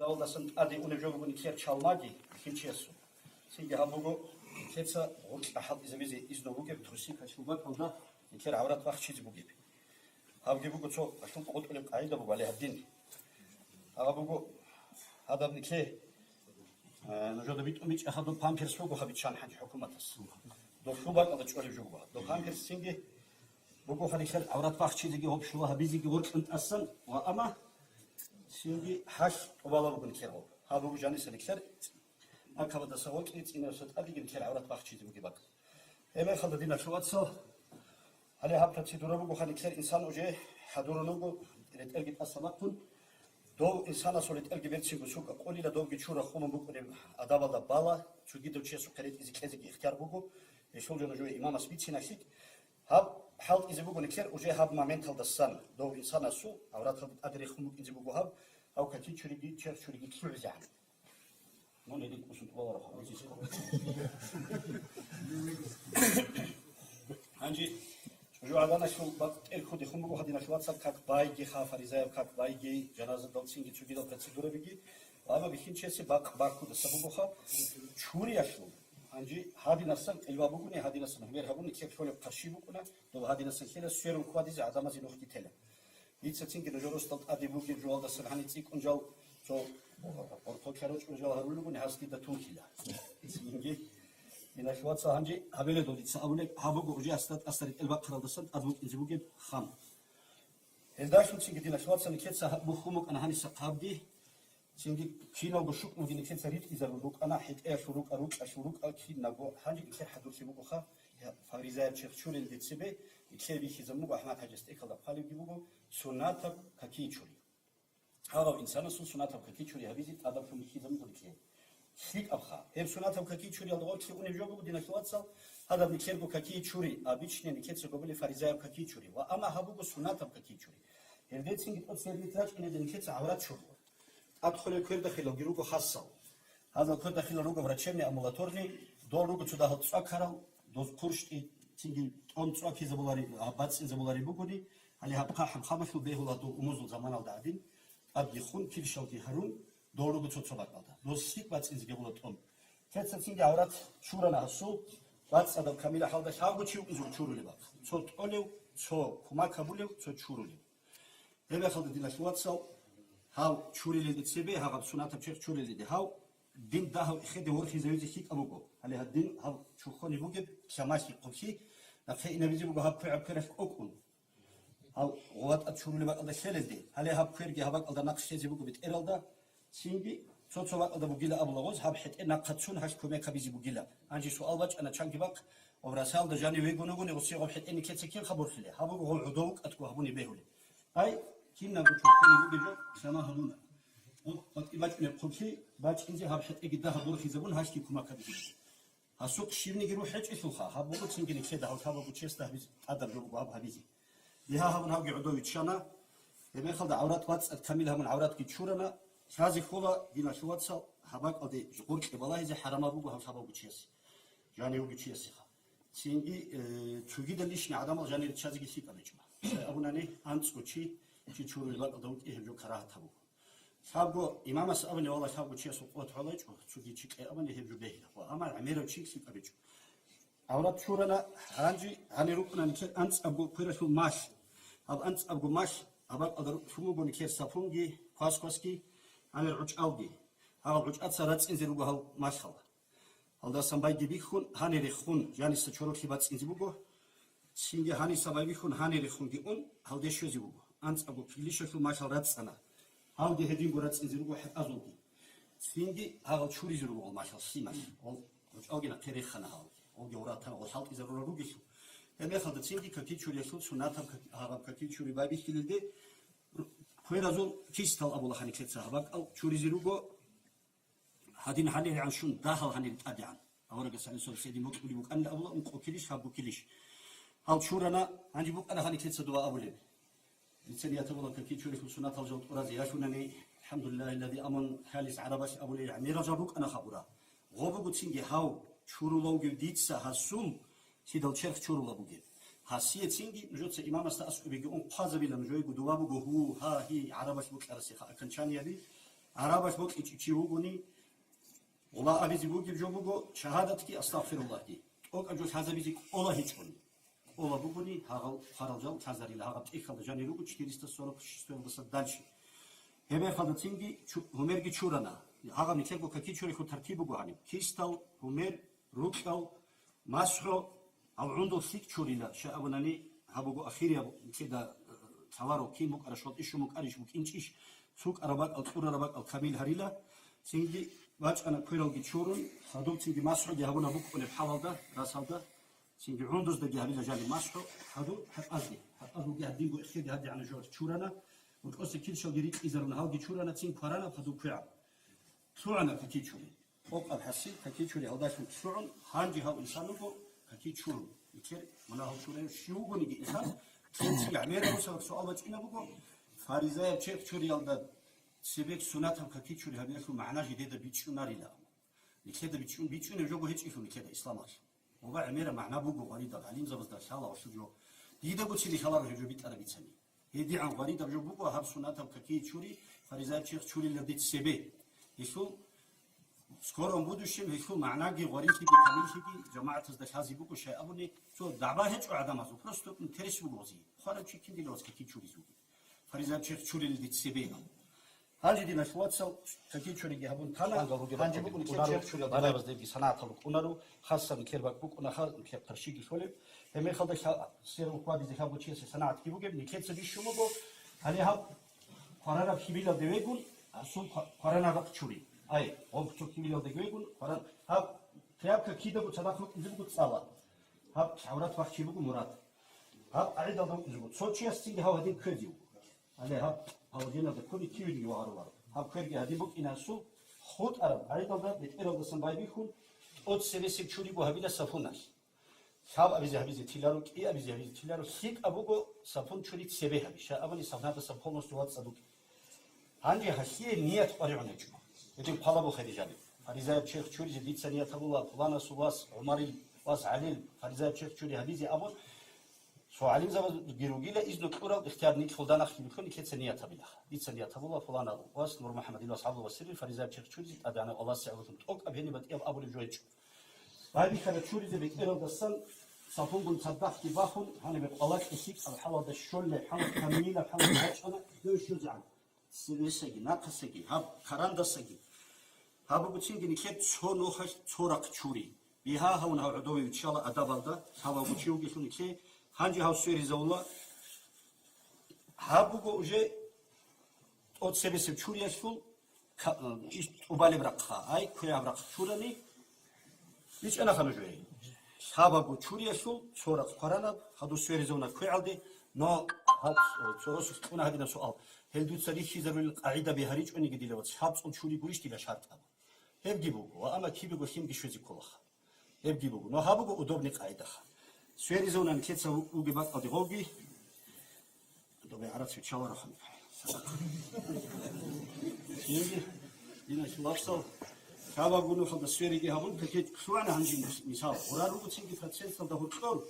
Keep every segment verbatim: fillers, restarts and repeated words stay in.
Давалдасан тӀаде унеб жо буго никер чалмаги, бихьинчиясул. Цинги гьаб буго никеца гъоркьа хӀалтӀизабизе изну бугеб, трусикалъул бакӀалда никер гӀаврат бахчизе бугеб. Гьабги буго цо гьалъул къотӀулеб къагӀида буго, гьале гьадин. Гьаб буго гьадаб нике, э, нужеда битӀун бичӀчӀаха доб памперс буго гьабиччан хӀанчи хӀукуматас. Доб лъул бакӀалда чӀолеб жо буго. Доб памперс цинги буго гьанилъер гӀаврат бахчизеги гьоб щула гьабизеги гъоркьан тӀасан ва амма цинги гьалъ тӀубала буго никер гъоб. Гьаб буго жаниса никер акабадаса гъоркье цӀинавса тӀадеги никер гӀаврат бахчизе бугеб бакӀ. Гьебмехалда, диналъул вацал, гьале гьаб процедура буго гьанилъер инсан уже хӀадурун вуго, ретӀелги тӀаса бахъун, дов инсанасул ретӀелги берцинго сукӀа къулила, довги чура хулун букӀунеб адабалда бала, цогидав чиясухъе ретӀизе кьезеги ихтияр буго, гьелъул жо нужее имамас бициналъик. Гьаб хӀалтӀизе буго никер уже гьаб моменталдасан, дов инсанасул гӀавраталде тӀаде рехун букӀинзе буго гьаб, гьав каки чуриги, черх чуриги лъугӀизегӀан. Мун гьедин кӀусун тӀубаларахъа, гьезиско. Гьанже чӀужугӀаданалъул бакъ тӀерхьудехун буго гьадиналъул вацал как байги ха, фаризаяб как байги, жаназадал цинги цогидал процедурабиги, ва амма бихьинчиясе бакъ баккудаса бугоха чуриялъул. Гьанже гьадинасан къилба бугони, гьадинасан гьумер гьабуни, кеп лъолеб къарши букӀуна, дол гьадинасан хьела сверун хьвадизе гӀадамазе нухги тела. Дица цинги нужер росдал тӀаде бугеб жоялдасан гьаниб цӀикӀкӀун жал цо гъоркьо ккарачӀун жал гьарулел ругони, гьас дида тунхила. Цинги, диналъул вацал, гьанже гьабиледул дица абулеб, гьаб буго уже асда тӀаса ретӀел бахъаралдасан тӀад букӀинзе бугеб хам. Гьелдалъун цинги, диналъул вацал, никеца гьаб бухьун букӀана гьаниса хъабги, цинги киналго шукъулги никеца ритӀизарун рукӀана, хӀетӀеялъул рукӀа, рукьалъул рукӀа, кинабго гьанже никер хӀадурлъи бугоха, я, фаризаяб черх чурилде цебе, никер бихьизабун буго АхӀмад-хӀажас тӀехьалда хъвалебги буго, суннатаб каки чури. Гьагъав инсанасул суннатаб каки чури гьабизе тӀадаблъун бихьизабун буго никер. ЛъикӀабха, гьеб суннатаб каки чуриялда гъоркье унеб жо буго, диналъул вацал, гьадаб никерго каки чури, обычный никеца гобулеб фаризаяб каки чури. Ва амма гьаб буго суннатаб каки чури. Гьелдецинги тӀоцебе рачӀинеде никеца гӀаврат чурго. ТӀадхъулел квердахъилалги руго хасал. Гьазал квердахъилал руго врачебный, амбулаторный, дол руго цо дагьал цӀвакарал, доз хъурщтӀи, цинги тӀом цӀвакизабулари, а, бацӀцӀинзабулари бугони, гьале гьаб хъахӀаб хабалъул бегьула дол умузул заманалда гӀадин, тӀадги хун, килщалги гьарун, дол руго цо-цо бакӀалда. Доз лъикӀ бацӀцӀинзе гьабула тӀом. Цеца цинги гӀаврат чурана гьасул, бацӀцӀадаб камила хӀалда лъабго чи вукӀинчӀо чурулеб бакӀ. Цо тӀолев, цо кумак гьабулев, цо чурулев. Гьеб мехалда, диналъул вацал, гьав чурилелде цебе, гьагъаб сунатаб черх чурилелде, гьав дин дагьав эхеде ворхизавизе лъикӀаб буго. Гьале гьадин гьав чурхъони бугеб, лъамалъи хъублъи, нахъе инабизе буго гьаб квегӀаб квералъ кӀокӀун. Гьав гъуватӀа чурулеб бакӀалда лъелелде, гьале гьаб кверги гьаб бакӀалда нахъ лъезе буго бетӀералда, цинги цо-цо бакӀалда бугила абула гъоз, гьаб хӀетӀе нахъа цун гьалъ кумек гьабизе бугила. Гьанже суал бачӀана чанги бахъ, Гъоб Расалда жанив вегун вугони, гъосие гъоб хӀетӀе никеца кин хабурлъиле? Гьаб буго гъов гӀодов вукӀатго гьабуни бегьулеб. Ай, кинабго чорхолеб бугеб жо, лъама гьабуна. Гъоб батӀи бачӀунеб хъублъи бачӀинзе гьаб хӀетӀеги дагьаб борхизабун гьалъги кумак гьабизе. Гьасухъ щибниги рухӀ гьечӀелъулха, гьаб буго цинги никеда гьав лъабабго чесда гьабиз-, тӀадаб жо буго гьаб гьабизе. Дигьа гьабун гьавги гӀодов виччана, гьебмехалда гӀаврат бацӀцӀад камил гьабун гӀавратги чурана, лъазе ккола, диналъул вацал, гьаб бакӀалде гъоркье балагьизе хӀарамаб буго гьав лъабабго чиясе, жанивги чиясеха. Цинги, э, цогидал лишни гӀадамал жанир чазеги лъикӀаб гьечӀо. Щай абунани, анцӀго чи, чи чурулеб бакӀалда вукӀи гьеб жо карагьатаб буго. Лъабго имамас абуни, валла, лъабго чиясул къуват гӀолайчӀо, цоги чи кье абуни гьеб жо бегьила. Ва амма гӀемерав чи лъикӀаб гьечӀо. ГӀаврат чурана, гьанже гьанир рукӀуна никер анцӀабго квералъул малъ. Гьаб анцӀабго малъ, гьаб бакӀалда ру-, лъун буго никер сапунги, квас-квасги, гьанир гӀучӀалги. Гьаб гӀучӀаца рацӀцӀинзе руго гьал малъал. Гьалдасан байги бихьун, гьанир рехун, жаниса чороклъи бацӀцӀинзе буго. Цинги гьаниса байбихьун, гьанир рехунги ун, гьалде щвезе буго. АнцӀабго килищалъул малъал рацӀцӀана. Гьалги гьединго рацӀцӀинзе руго хӀетӀазулги. Цинги гьагъал чуризе руго гъол малъал лъималъ. Гъол гъучӀалги нахъе рехана гьалги. Гъолги гъуратана, гъол хӀалтӀизарурал ругелъул. Гьебмехалда цинги каки чуриялъул суннатаб как-, гьагъаб каки чури байбихьилелде, кверазул кистал абула гьаниклъица гьаб бакӀал чуризе руго. Гьадин гьаниргӀан щун, дагьал гьанир тӀадегӀан. Аварагас гьанисул цеди мукьули букӀанила абула, ункъо килищ, гьабго килищ. Гьал чурана, гьанже букӀана гьаниклъица дова абулеб. Дица ният гьабула каки чурихьул сунатал жал тӀуразе, ялъунани, алхӀамдулиллагьиллади амун хӀалис гӀарабалъ абулей гӀемерал жал рукӀана хабура. Гъо буго цинги гьав, чурулавгив дица гьасул, лъидал черх чурула бугеб. Гьасие цинги нужеца имамасда аскӀобеги ун хъвазабила, нужеего дова буго гьу, гьа, гьи, гӀарабалъ букӀарасеха окончаниеби. ГӀарабалъ бокьичӀев чи вугони, гъула абизе бугеб жо буго шагьадатги астагъфируллагьги. ТӀокӀаб жо лъазабизе кӀола гьечӀони. Кьола бугони, гьагъал хварал жал лъазарила, гьагъаб тӀехьалда жанир руго четыреста сорок шестоялдаса дальше. Гьебмехалда цинги чу-, гьумерги чурана. Гьагъаб нилъерго какичурехун тартиб буго гьаниб. Кистал, гьумер, рукьал, масхӀу, гьав гӀундул лъикӀ чурила, щай абунани, гьаб буго ахирияб нилъеда, э, лъаларо кин букӀара, щвал ишун букӀарищ, букӀинчӀищ, цукӀараб бакӀал, кьурараб бакӀал камил гьарила, цинги бачӀана квералги чурун, хадуб цинги масхӀуги гьабуна букӀунеб хӀалалда, расалда, цинги гӀундуздаги гьабила жаниб масхӀу, хадуб хӀатӀазги, хӀатӀазулги гьадинго эхеги гьадигӀана жо чурана, рукьоса килщалги рикьизарун гьалги чурана, цин кваранаб хадуб квегӀаб. ЛъугӀана какичури. Къокъаб хӀасил какичури гьалдалъун лъугӀун, гьанже гьав инсан вуго какичурун. Икер мунагьал чураяв щив вугониги инсан, цинги гӀемераб мусалаб суал бачӀина буго, фаризаяб черх чуриялда цебек сунатаб какичури гьабиялъул магӀна жидеда бичӀчӀунарила. Нилъеда бичӀчӀун, бичӀчӀунеб жого гьечӀелъул нилъеда исламалъ. Гъоба гӀемераб магӀна буго гъваридаб гӀалимзабазда лъала ва лъугьа. Дида буцин лъаларо гьеб жо битӀараб бицани. ГьедигӀан гъваридаб жо буго гьаб сунатаб какие чури, фаризаяб черх чурилалде цебе. Гьелъул скором будущем гьелъул магӀнаги гъварилъиги камиллъиги жамагӀатазда лъази буго, щай абуни, цо дагӀба гьечӀо гӀадамазул, просто интерес буго гъози. Хварав чи кин дила вац какие чуриз вугин. Фаризаяб черх чурилалде цебе. Гьанже, диналъул вацал, какие чуриги гьабун тана, гьанже буго нилъер черх чуриял гӀадамаздеги санагӀатал рукӀунаро, хасаб нилъер бакӀ букӀунаха, нилъер къарщиги лъолеб. Гьебмехалда лъа-, сверун хьвадизе лъабго чиясе санагӀатги бугеб, нилъеца бищун буго, гьале гьаб хваранаб хьибилалде вегун, асул хва-, хваранаб рахъ чури. Ай, гъоб цо хьибилалде вегун, хваран-, гьаб тряпка кидаго цадахъ рукӀизе буго цӀала. Гьаб гӀаврат бахчи буго мурад. Гьаб къагӀидалда вукӀизе буго. Цо чиясцинги гьав гьадин кквезе вуго. Гьале гьаб положениялда ккуни кивелги вагьаруларо. Гьаб кверги гьадин букӀина асул, хутӀараб къагӀидалда бетӀералдасан байбихьун, тӀоцебесеб чуриго гьабила сапуналъ. Лъаб абизе гьабизе тиларо, кӀи абизе гьабизе тиларо, лъикӀаб буго сапун чури цебе гьаби, щай абуни сапнадаса полностью вацӀцӀад букӀин. Гьанже гьалъие ният къваригӀун гьечӀо. Гьедин хъвалабухъе жаниб. Фаризаяб черх чуризе дица ният гьабула, пуланасул вас ГӀумарил вас ГӀалил фаризаяб черх чури гьабизе абун, цо гӀалимзабазги ругила, изну кьурал ихтияр нилъ хулда нахъ хьибилъун нилъеца ният гьабилаха. Дица ният гьабула, пуланал вас НурмухӀаммадил вас ГӀабдул Васирил фаризаяб черх чуризе тӀадегӀанав Аллагьасе гӀололъун тӀокӀаб гьениб батӀияб абулеб жо гьечӀо. Байбихьараб чуризе бетӀералдасан сапунгун цадахъги бахун, гьанибе къвалакье лъикӀаб хӀалалда щолеб хӀалат, камилаб хӀалат бачӀана, дов щвезегӀан. Цевесаги, нахъасаги, гьаб карандасаги. Гьаб буго цинги нилъер цо нухалъ цо рахъ чури. Бигьа гьавун гьав гӀодове виччала адабалда, лъабабго чи вугелъул нилъее, гьанже гьав сверизавула. Гьаб буго уже тӀоцебесеб чуриялъул ка-, иш тӀубалеб рахъа, ай, квегӀаб рахъ чурани, бичӀчӀана ханужее. Лъабабго чуриялъул цо рахъ хъваранаб, хадур сверизавуна квегӀалде, но гьаб, цо росулъ кьуна гьадинаб суал. Гьел дуца рихьизарулел къагӀида бигьаричӀониги, дила вац, лъабцӀул чури гурищ дила шартӀаб? Гьебги буго, ва амма кибего лъимги щвезе кколаха. Гьебги буго. Но гьаб буго удобный къагӀидаха. Сверизавуна нилъеца ву-, вугеб бакӀалде гъовги, добе гӀарац виччалароха. Цинги, диналъул вацал, лъабабго нухалда свериги гьабун, какие лъугӀана гьанже мис-, мисал. Гъурар руго цинги проценталда гьоркьор,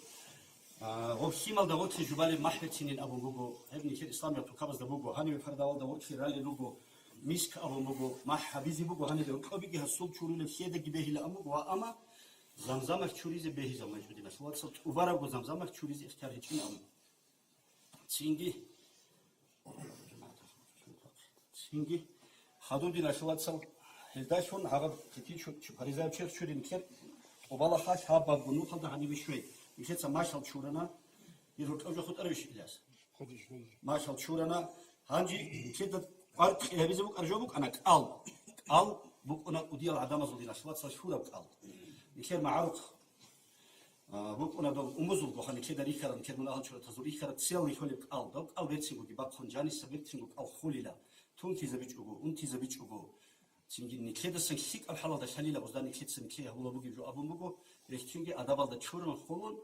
а, гъоб лъималда гъорлъе жубалеб махӀ берцинин абун буго, гьеб нилъер исламияб тукабазда буго, гьаниве пардавалда гъорлъе ралел руго, миск абун буго, махӀ гьабизе буго, гьанибе гьоркьобиги гьасул чурулеб лъедаги бегьила абун буго, ва амма замзамалъ чуризе бегьизаб манчӀо, диналъул вацал, тӀубарабго замзамалъ чуризе ихтияр гьечӀин абун. Цинги, цинги, хадур, диналъул вацал, гьелдалъун гьагъаб хъитин чу-, чу-, фаризаяб черх чури нилъер тӀубалаха, лъабабго нухалда гьанибе щвей. Нилъеца машал чурана, дир гьоркьов жо хутӀарабищ, Иляс? Машал чурана. Гьанже нилъеда къваркье гьабизе букӀар жо букӀана кӀал. КӀал букӀуна кӀудиял гӀадамазул, диналъул вацал, лъураб кӀал. Нилъер магӀарухъ, а, букӀуна доб умузулгоха нилъеда рихьараб, нилъер мунагьал чуратазул рихьараб, цел рихьулеб кӀал. Доб кӀал берцинги бахъун, жаниса берцинго кӀал хулила. ТунтизабичӀого, унтизабичӀого. Цинги нилъедасан лъикӀаб хӀалалда лъалила, гъозда нилъеца нилъее гьабула бугеб жо абун буго, релълъинги адабалда чурун хулун,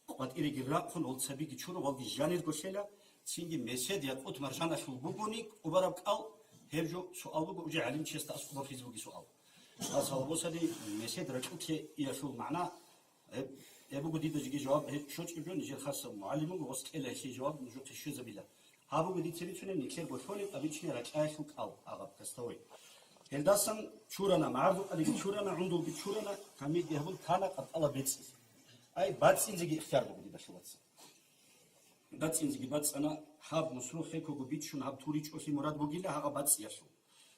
къватӀиреги рахъун, гъол цабиги чурун, гъолги жанирго лъела, цинги месед якъут маржаналъул бугони, тӀубараб кӀал, гьеб жо суал буго, уже гӀалимчиясда аскӀоб бахъизе бугеб суал. Масала, босани месед ракьулъе иялъул магӀна, гьеб, гьеб буго дида жеги жаваб, гьеб щочӀеб жо, нижер хасаб мугӀалим вуго, гъос кьела гьелъие жаваб, нужехъе щвезабила. Абуго дица бицунеб, никер болъонеб обычный ракьаялъул кӀал, агъаб, костовой. Гьелдасан чурана, магӀарзукъалиги чурана, гӀундулги чурана, камилги гьабун тана къантӀала бецӀизе. Ай, бацӀцӀинзеги ихтияр буго дида, лъугьа вацал. БацӀцӀинзеги бацӀцӀана, гьаб мусрухъ гьекого бичун, гьаб туричӀолъи мурад бугила гьагъа бацӀцӀиялъул.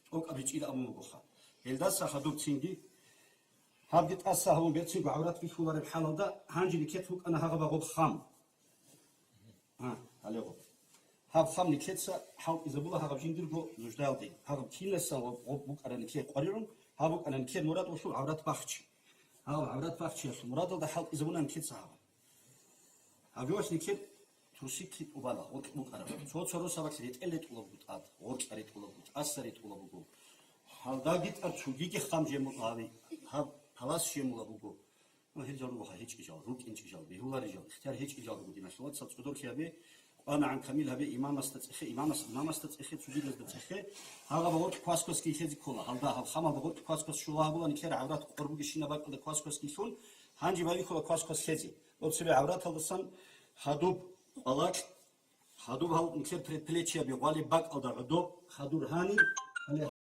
ТӀокӀаб ричӀила абун бугоха. Гьелдаса хадуб цинги, гьабги тӀаса гьавун берцинго гӀаврат бихьулареб хӀалалда, гьанже никет букӀана гьагъаб гъоб хам. А, гьале гъоб. Гьаб хам никеца хӀалтӀизабула гьагъаб жиндирго нуждаялде. Гьагъаб кинасан ва гъоб букӀараб нике къваригӀун, гьаб букӀана никер мурад валъул гӀаврат бахчи. Гьагъаб гӀаврат бахчиялъул мурадалда хӀалтӀизабуна никеца гьагъаб. Гьаб жоялъ никер трусики тӀубала, гъоркь букӀараб. Цо-цо росабалъ ретӀел ретӀулаб буго тӀад, гъоркьа ретӀулаб буго, тӀаса ретӀулаб буго. Гьалдаги тӀад цогиги хам жемула гьави, гьаб палас жемула буго. Ну, гьел жал руго гьечӀи жал, рукӀинчӀи жал, бегьулари жал, ихтияр гьечӀи жал руго, диналъул вацал, цӀодорлъи гьабе, къванагӀан камил гьабе, имамасда цӀехе, имамас, имамасда цӀехе, цогидазда цӀехе, гьагъаб гъоркь квас-квасги лъезе ккола, гьалда гьаб хамалда гъоркь квас-квас щула гьабула, никер гӀаврат къорбуги щина бакӀалда квас-квасги лъун, гьанже байбихьула квас-квас лъезе. Ва цебе гӀавраталдасан хадуб къвалакь, хадуб гьал никер предплечьяби гъвалеб бакӀалда гӀодоб, хадур гьани,